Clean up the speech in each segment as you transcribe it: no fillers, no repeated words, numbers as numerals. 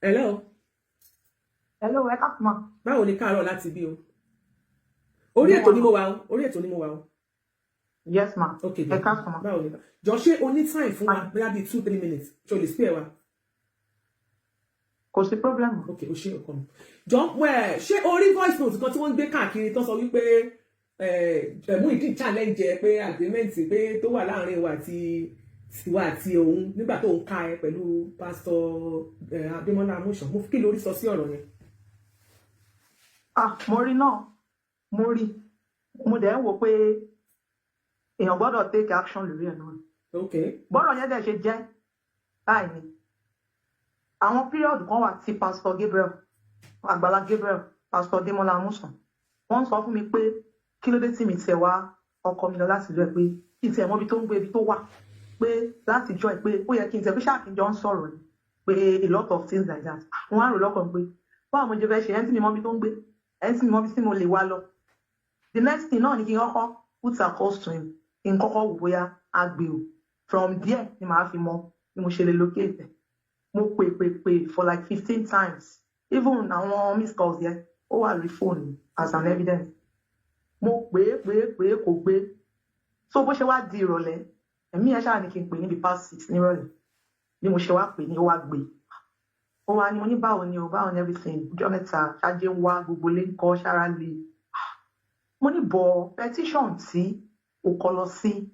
Hello. Hello, ẹ káàsán ma. Báwo ni? Káàárọ̀ láti bí o. Orí ètò ni mo wà o, orí ètò ni mo wà o. Yes ma. Ok. Ẹ káàsán ma. Báwo ni? Jọ, ṣé o ní time fún wa, bóyá bíi 2-3 minutes? Ṣé o lè spare wa? Kò sí problem. Ok, o ṣe, ọkọ mi. Jọ, ẹ ṣé o rí voice note kan tí wọ́n ń gbé káàkiri tó sọ wípé ẹ Muyideen challenge ẹ pé agreement pé tó wà láàrin wa àti tiwa àti òun nígbà tó ń ká ẹ pẹ̀lú Pásítọ̀ Adémọ́lá Amúsàn mo, kí lórí sọ sí ọ̀rọ̀ yẹn? Ah, mo rí náà, mo rí. Mo dẹ̀ ń wò pé èèyàn gbọ́dọ̀ take action lórí ẹ̀ náà. Bọ́rọ̀ yẹn dẹ̀ ṣe jẹ́ báyìí ni. Àwọn period kan wà tí Pastor Gabriel, Àgbàlá Gabriel, Pastor Démọ́lá Amúsàn, wọ́n ń sọ fún mi pé kí ló dé tí mi tiẹ̀ wá ọkọ mi lọ láti ìlú ẹ̀, pé kí n tiẹ̀ mọ ibi tó ń gbé, ibi tó wà, pé láti jọ ẹ̀ pé ó yẹ kí n tiẹ̀ pé ṣáà kí n jọ ń sọ̀rọ̀ ni, pé a lot of things like that. Wọ́n á rò lọ́kàn pé báwo mo ṣe fẹ́ ṣe, ẹni tí mi mọ ibi tó ń gbé, ẹni tí mi mọ ibi tí mo lè wá lọ. The next thing náà ni kí n kọ́kọ́ put a call to him, kí n kọ́kọ́ wò bóyá a gbé o. From there ni màá fi mọ bí mo ṣe lè locate ẹ̀. Mo pè pè pè for like 15 times. Even àwọn missed calls yẹn, ó wà lórí fóònù as an evidence. Mo pè é pè é pè é, kò gbé. So bó ṣe wá di ìrọ̀lẹ́, ẹ̀mí ẹ̀ ṣáà ní kí n pè níbi past 6 nírọ̀lẹ́. Bí mo ṣe wá pè ní, ó wá gbé. Ó wá ní, mo ní, "Báwo ni o? Báwo ni everything? Ọjọ́ mẹ́ta, ṣáájú ń wá gbogbo lé ń kọ́ ṣára lè." Mo ní bọ̀, petition tí o kọ lọ sí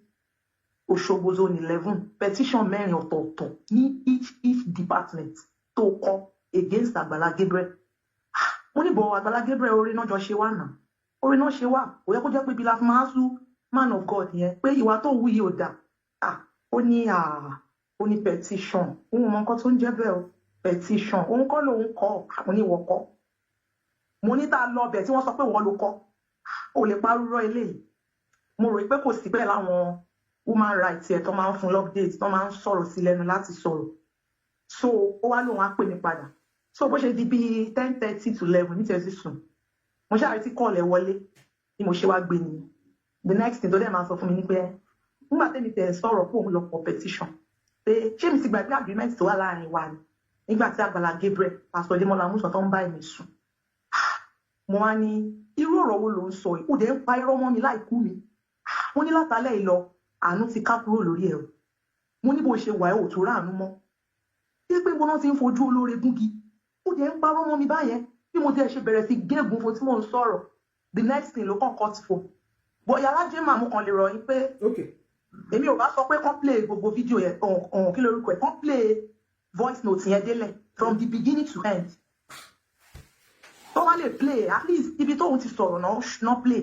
Òṣogbo Zone 11, petition mẹ́rin ọ̀tọ̀ọ̀tọ̀ ní each department tó kọ against Àgbàlá Gabriel. Mo ní bọ̀, Àgbàlá Gabriel, orí náà jọ ṣe wá náà, orí náà ṣe wá. Kò yẹ kó jẹ́ pé ibi la fi máa sú man of God yẹn, pé ìwà tó wù yìí ò dáa. Ah, ó ní, ah, ó ní petition, òun mọ nǹkan tó ń jẹ́ bẹ́ẹ̀ o. Petition, òun kọ́ lòun kọ́. Àwọn oníwọ̀ kọ́. Mo ní tá a lọ bẹ̀ tí wọ́n sọ pé wọ́n ló kọ́, ó lè parúrọ́ eléyìí. Mo rò pé kò sí bẹ́ẹ̀ láwọn human rights ẹ̀ tó máa ń fún update, tó máa ń sọ̀rọ̀ sí lẹ́nu láti sọ̀rọ̀. So ó wá lóun á pè mí padà. So bó ṣe di bíi 10:30 to 11 ní tẹ̀sí sùn, mo ṣáà rí tí call ẹ̀ wọlé. Bí mo ṣe wá gbé nìyẹn. The next thing tó dẹ̀ máa sọ fún mi ni pé nígbà tẹ́mi tẹ̀ sọ̀rọ̀ pé òun lọ kọ petition, pé ṣé mi ti gbàgbé agreement tó wà láàrin wa ni nígbà tí Àgbàlá Gabriel, Pastor Demola Amusan, tó ń bá èmi sùn. Mo wá ní, irú ọ̀rọ̀ wo ló ń sọ yìí? Ó dẹ̀ ń pa irọ́ mọ́ mi láìkú mi. Mo ní látàlẹ́ ìlọ, àánú ti ká kúrò lórí ẹ̀ o. Mo ní bó ṣe wà ẹ́, ò tó ráàánú mọ́ ṣé pé mo náà ti ń fojú olóore gúngi. Ó dẹ̀ ń parọ́ mọ́ mi báyẹn. Bí mo ti ẹ̀ ṣe bẹ̀rẹ̀ sí gégùn fún tí mò ń sọ̀rọ̀, the next thing ló kàn cut phone. Bọ̀yà alájẹ́ màmú kan lè rọ̀ yín pé èmi ò bá sọ pé kán play gbogbo fídíò yẹn, ọ̀hún kí lórúkọ ẹ̀, kán play voice note yẹn délẹ̀ from the beginning to end. Tó wá lè play at least ibi tóun ti sọ̀rọ̀ náà náà, play,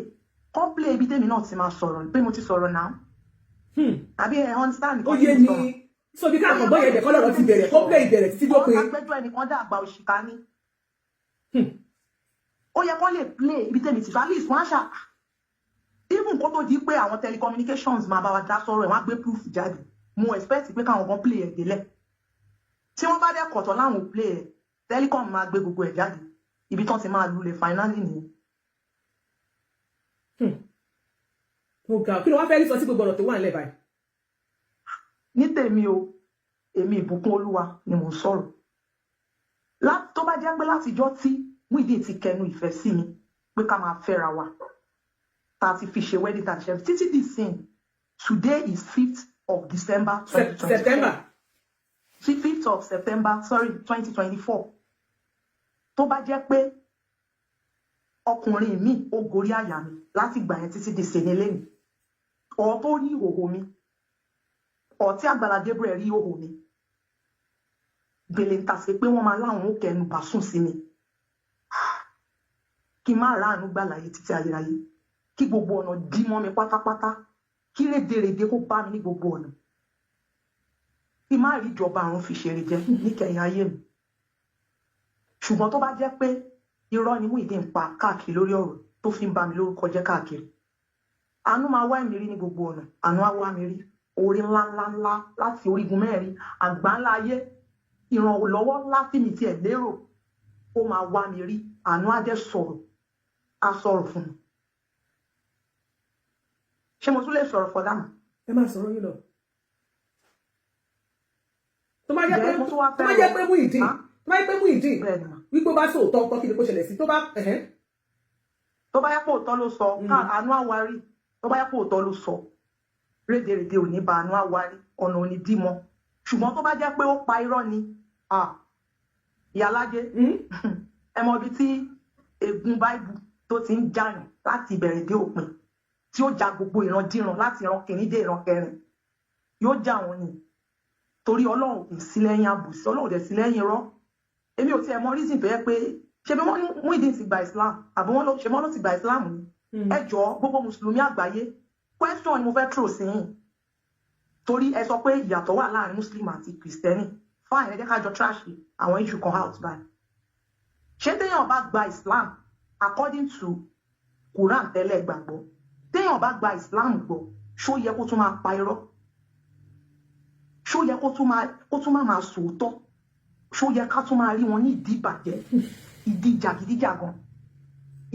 kán play ibi tèmi náà ti máa sọ̀rọ̀ pé mo ti sọ̀rọ̀ náà. Àbí ẹ understand? Ó yé mi. So bí káàkiri bọ́ yẹn dẹ̀ kọ́ lọ́rọ̀ ti bẹ̀rẹ̀, kó play ìbẹ̀rẹ̀ títí dópin. Agbẹjọ́ ẹnìkan dàgbà òṣìkà ni. Ó yẹ kán lè play ibi tèmi ti sọ. At least wọ́n á ṣà even kó tó di pé àwọn telecommunications máa bá wa dá sọ̀rọ̀ ẹ̀, wọ́n á gbé proof jáde. Mo expect pé káwọn kan play ẹ̀ délẹ̀. Tí wọ́n bá dẹ̀ kọ̀tọ̀ láwọn ò play ẹ̀, telecom máa gbé gbogbo ẹ̀ jáde. Ibi tán ti máa lulẹ̀ finally nìyẹn. Mo ga. Kí ló wá fẹ́ rí sọ sí gbogbo ọ̀rọ̀ tó wà nílẹ̀ báyìí? Ní tèmi o, èmi Ìbùkún Olúwa ni mò ń sọ̀rọ̀. Tó bá jẹ́ pé látijọ́ tí Muyideen ti kẹnu ìfẹ́ sí mi pé ká máa fẹ́ra wa, tá a ti fi ṣe wedding, tá a ti ṣe títí di sin, today is 5th of December 2024. September. 5th of September, sorry, 2024. Tó bá jẹ́ pé ọkùnrin mi ó gorí àyà mi láti gbà yẹn títí di sèní lẹ́nu, ọ̀ tó rí ìhòhò mi, ọ̀ tí Àgbàlá Gabriel rí ìhòhò mi, bèlè ń tàsé pé wọ́n máa láwọn ó kẹnu bá sùn sí mi, kí n má ráàánú gbà láyé títí ayérayé, kí gbogbo ọ̀nà dí mọ́ mi pátápátá, kí rédèrèdè kó bá mi ní gbogbo ọ̀nà, kí n má rí ìjọba àrùn fi ṣeré jẹ níkẹyìn ayé mi. Ṣùgbọ́n tó bá jẹ́ pé irọ́ ni Muyideen ń pa káàkiri lórí ọ̀rọ̀ tó fi ń bà mí lórúkọ jẹ́ káàkiri, àánú máa wá èmi rí ní gbogbo ọ̀nà. Àánú á wá mi rí, orí ńlá ńlá ńlá láti orígun mẹ́rin àgbá ńlá ayé, ìrànlọ́wọ́ ńlá tí mi tiẹ̀ lérò, ó máa wá mi rí. Àánú á dẹ̀ sọ̀rọ̀, á sọ̀rọ̀ fún mi. Ṣé mo tún lè sọ̀rọ̀ fọdà mọ́? Ẹ máa sọ̀rọ̀ yín lọ. Tó bá jẹ́ pé Ǹjẹ́ mo tún wá tó bá fẹ́ jẹ́ pé Muyideen Má? Tó bá yẹ pé Muyideen Bẹ́ẹ̀ ni mà. wípé ó bá sòótọ́ ńkọ́, kí ni kó ṣẹlẹ̀ sí tó bá ẹ̀hẹ́n? Tó bá yẹ pé òótọ́ ló sọ, ká àánú àwárí. Tó bá yẹ pé òótọ́ ló sọ, rédèrèdè ò ní ba àánú àwárí, ọ̀nà ò ní dí mọ́. Ṣùgbọ́n tó bá jẹ́ pé ó pa irọ́ ni, ah, ìyálájé, ẹ mọ ibi tí ègún báìbù tó ti ń jàyàn láti ìbẹ̀rẹ̀ dé òpin, tí ó ja gbogbo ìrandíran láti ìran kìíní dé ìran kẹrin, yóò já wọn ni, torí Ọlọ́run kì í sí lẹ́yìn àbòsí, Ọlọ́run ò dẹ̀ sí lẹ́yìn irọ́. Èmi ò tiẹ̀ mọ reason tó yẹ pé ṣe bí wọ́n ní Muyideen ti gba Islam, àbí wọ́n ló ṣe wọ́n ló ti gba Islam ni. Ẹ jọ̀ọ́, gbogbo mùsùlùmí àgbáyé, question ni mo fẹ́ throw sí yín, torí ẹ sọ pé ìyàtọ̀ wà láàrin muslim àti kristẹni. Fine, ẹ jẹ́ ká jọ trash àwọn issue kan out báyìí. Ṣé téèyàn bá gba Islam according to Quran tẹ́lẹ̀ gbàgbọ́, téèyàn bá gba Islam gbọ́, ṣó yẹ kó tún máa pa irọ́? Ṣó yẹ kó tún máa sòótọ́? Ṣó yẹ ká tún máa rí wọn ní ìdí ìbàjẹ́, ìdí jàgídíjàgan,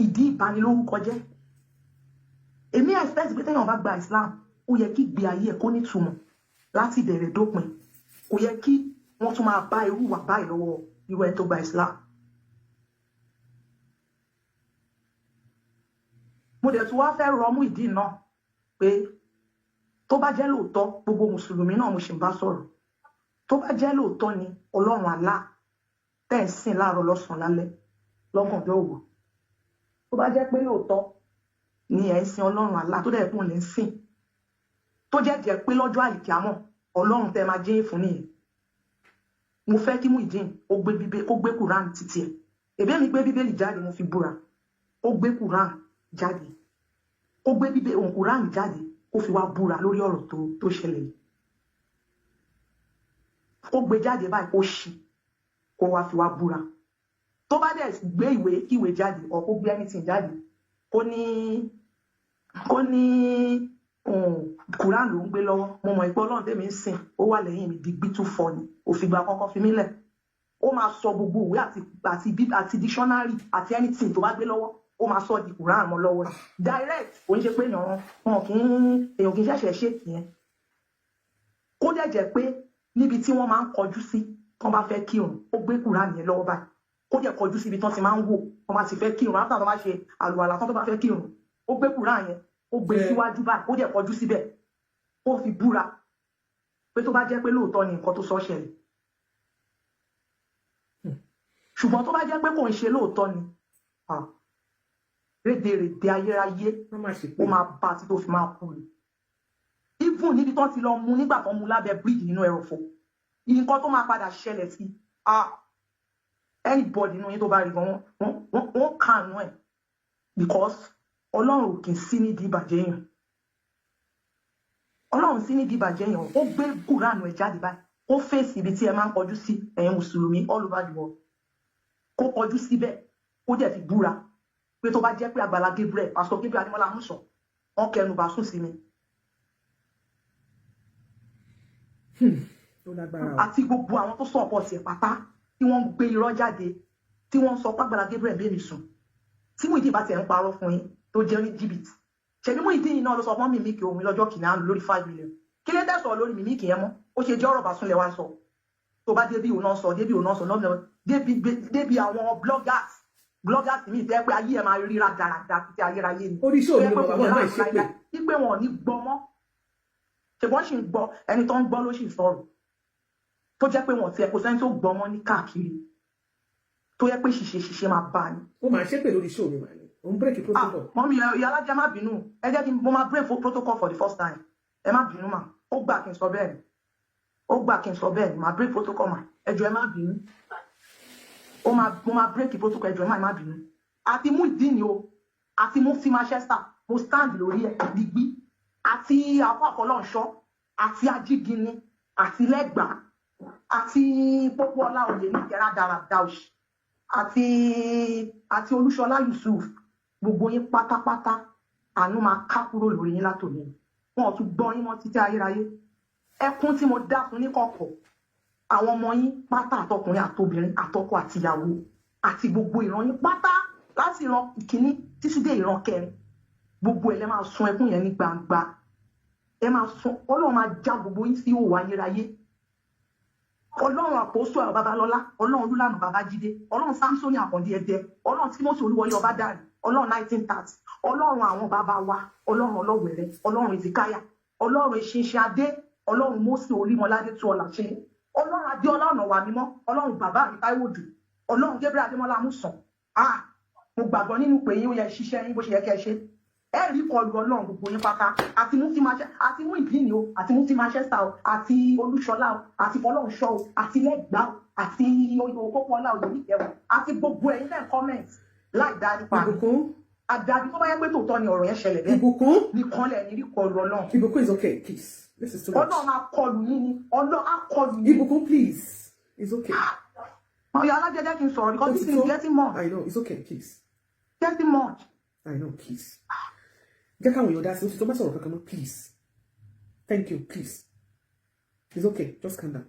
ìdí ìbanilórúkọjẹ́? Èmi expect pé téèyàn bá gba Islam, ó yẹ kí ìgbé ayé ẹ̀ kó nítumọ̀ láti ìbẹ̀rẹ̀ dópin. Kò yẹ kí wọ́n tún máa bá irú wà báyìí lọ́wọ́ irú ẹni tó gba Islam. Mo dẹ̀ tún wá fẹ́ rọ Muyideen náà pé tó bá jẹ́ lóòótọ́, gbogbo mùsùlùmí náà mo sì ń bá sọ̀rọ̀, tó bá jẹ́ lóòótọ́ ni Ọlọ́run Allah tẹ́ ẹ̀ ń sìn láàárọ̀, lọ́sàn-án, lálẹ́, lọ́gànjọ́ òru, tó bá jẹ́ pé lóòótọ́ ni ẹ̀ ń sin Ọlọ́run Allah tó dẹ̀ kún lè ń sìn, tó jẹ́ jẹ́ pé lọ́jọ́ àlìkíámọ̀ Ọlọ́run tẹ́ máa jẹ́ fún nìyẹn, mo fẹ́ kí Muyideen ó gbé bíbé, kó gbé Quran títí ẹ̀. Èbí mi gbé Bíbélì jáde, mo fi búra. Ó gbé Quran jáde, ó gbé bíbé òun Quran jáde, ó fi wá búra lórí ọ̀rọ̀ tó ṣẹlẹ̀ yìí. Ó gbé jáde báyìí, ó ṣí, kó wá fi wá búra. Tó bá dẹ̀ gbé ìwé kíwé jáde or kó gbé anything jáde, kó ní Quran ló ń gbé lọ́wọ́, mo mọ̀ pé Ọlọ́run tèmi ń sìn, ó wà lẹ́yìn mi digbí tún fọ ni òfìgbà kankan fi mí lẹ̀. Ó máa sọ gbogbo ìwé àti dictionary àti anything tó bá gbé lọ́wọ́, ó máa sọ di Quran mọ́ lọ́wọ́ direct. Kò ń ṣe pé èèyàn wọn kì í, èèyàn kì í ṣẹ̀ṣẹ̀ ṣe yẹn. Kó dẹ̀ jẹ́ pé níbi tí wọ́n máa ń kọjú sí tán bá fẹ́ kírun, ó gbé Quran yẹn lọ́wọ́ báyìí, kó dẹ̀ kọjú síbi tán ti máa ń wò tán bá ti fẹ́ kírun, after tán bá ṣe àlùwàlà tán, tó bá fẹ́ kírun, ó gbé Quran yẹn, ó gbé síwájú báyìí, ó dẹ̀ kọjú síbẹ̀, ó fi búra pé tó bá jẹ́ pé lóòótọ́ ni nǹkan tó sọ ṣẹlẹ̀. Ṣùgbọ́n tó bá jẹ́ pé kò ń ṣe lóòótọ́ ni, ah, rédèrèdè ayérayé Wọ́n máa ṣe pé ó máa bá tí tó fi máa kú ni. Even níbi tó ti lọ mú nígbà tó mú lábẹ́ bíríìjì nínú ẹrọ̀fọ̀, nǹkan tó máa padà ṣẹlẹ̀ sí, ah, anybody nínú yín tó bá rí gan, wọ́n kàánú ẹ̀, because Ọlọ́run ò kì í sí nídìí ìbàjẹ́ èèyàn. Ọlọ́run sí nídìí ìbàjẹ́ èèyàn. Ó gbé kúránù ẹ̀ jáde báyìí, ó fèsì ibi tí ẹ máa ń kọjú sí, ẹ̀yin mùsùlùmí all over the world, kó kọjú síbẹ̀, kó dẹ̀ fi búra pé tó bá jẹ́ pé Àgbàlá Gabriel, Pastor Gabriel Adémọ́lá Amúsàn, wọ́n kẹnu bá sùn sí mi. Ó lágbára o. Àti gbogbo àwọn tó support ẹ̀ pátá tí wọ́n ń gbé irọ́ jáde, tí wọ́n ń sọ pé Àgbàlá Gabriel bẹ́ẹ̀ mi sùn, tí Muyideen bá tiẹ̀ ń parọ́ fún yín tó jẹ́ ní jìbìtì, ṣebí Muyideen yìí náà ló sọ fún Mímíkì òun lọ́jọ́ kìnìún àná lórí 5 million. Kí ló dé sọ̀rọ̀ lórí Mímíkì yẹn mọ́? Ó ṣe jẹ́ ọ̀rọ̀ bàsúnlẹ̀ wá ń sọ tó bá débi òun náà sọ, débi òun náà sọ náà, débi àwọn bloggers mi tẹ́ pé ayé ẹ̀ máa ríra dáradára títí ayérayé ni. Orí show mi tó yẹ pé mo kò bàbá ní náà láàánú ṣépè. láíláí, wípé wọn ò ní gbọ́ mọ́. Ṣùgbọ́n sì ń gbọ́, ẹni tó ń gbọ́ ló sì sọ̀rọ̀, tó jẹ́ pé wọn tiẹ̀ kò sẹ́ni tó gbọ́ mọ́ ní káàkiri, tó yẹ pé ṣìṣe ṣìṣe máa bá a ní. Ó máa ṣépè lórí show mi màá ní òun break Ah, protocol. Mummy, ìyá alájà, má bínú. Ẹ jẹ́ kí mo máa break for protocol for the first time. Ẹ má bínú mà. Ó gbà kí n sọ bẹ́ẹ̀ ni, ó gbà kí n sọ bẹ́ẹ̀ ni. Màá break protocol mà. Ẹ jọ̀ọ́, ẹ má bínú. Ó máa mo máa break protocol. Ẹ jọ̀ọ́, ẹ má bínú. Àti Muyideen o, àti Mufti Manchester, mo stand lórí ẹ digbí, àti àfọ àfọlọ́nṣọ́, àti ajígini, àti lẹ́gbàá, àti Pópóọlá oyè ní ìkẹrà dáradá òṣì, àti Olúṣọlá Yusuf, gbogbo yín pátápátá, àánú máa ká kúrò lórí yín látòní. Wọn ò tún gbọ́ yín mọ́ títí ayérayé. Ẹkún tí mo dá fún ní kọ̀kọ̀, àwọn ọmọ yín pátá, àtọkùnrin àtobìnrin, àtọkọ àtìyàwó, àti gbogbo ìran yín pátá, láti ìran ìkíní títí dé ìran kẹrin, gbogbo ẹ lẹ máa sun ẹkún yẹn ní gbangba. Ẹ máa sun, Ọlọ́run máa já gbogbo yín sí òwò ayérayé. Ọlọ́run Àpòsù àwọn Babalọ́lá, Ọlọ́run Olúlànà Babájídé, Ọlọ́run Samsoni Àkàndí Ẹdẹ, Ọlọ́run Timothy Olúwọlé Ọbádàrí, Ọlọ́run 1930, Ọlọ́run àwọn bàbá wa, Ọlọ́run Ọlọ́wẹ̀rẹ̀, Ọlọ́run Ezekiah, Ọlọ́run Ìṣinṣin Adé, Ọlọ́run Mósè Orímọládé tó ọlà ṣe, Ọlọ́run Adéọlá ọ̀nà wà mímọ́, Ọlọ́run bàbá mi Táíwò Dù, Ọlọ́run Gabriel Adémọlá Amúsàn. Ah, mo gbàgbọ́ nínú pé yín, ó yẹ ṣiṣẹ́ yín bó ṣe yẹ kẹ́ ẹ ṣe. Ẹ rí kọlu Ọlọ́run, gbogbo yín pátá, àti Mufti Manchester, àti Muyideen o, àti Mufti Manchester o, àti Olúṣọlá o, àti Fọlọ́runṣọ́ o, àti Lẹ́gbàá o, àti Kókóọlá Oyèníkẹ́ o, àti gbogbo ẹ̀yin náà comment láì dá nípa mi. Ìbùkún. Àdàbí tó bá yẹ pé tòótọ́ ni ọ̀rọ̀ yẹn ṣẹlẹ̀ bẹ́ẹ̀ Ìbùkún. nìkan lẹ̀ ní rí kọlu Ọlọ́run. Ìbùkún is okay, please. This is too much. Ọlọ́run á kọlù yín ni, Ọlọ́run á kọlù yín. Ìbùkún, please. It's okay. Ọ̀yọ́ alájẹjẹ́ kí n sọ̀rọ̀ because this thing is getting much. I know, it's okay, please. Getting much. I know, please. Jẹ́ káwọn èèyàn dá sí, ó ti tó, má sọ̀rọ̀ kankan mọ́, please. Thank you, please. It's okay, just calm down.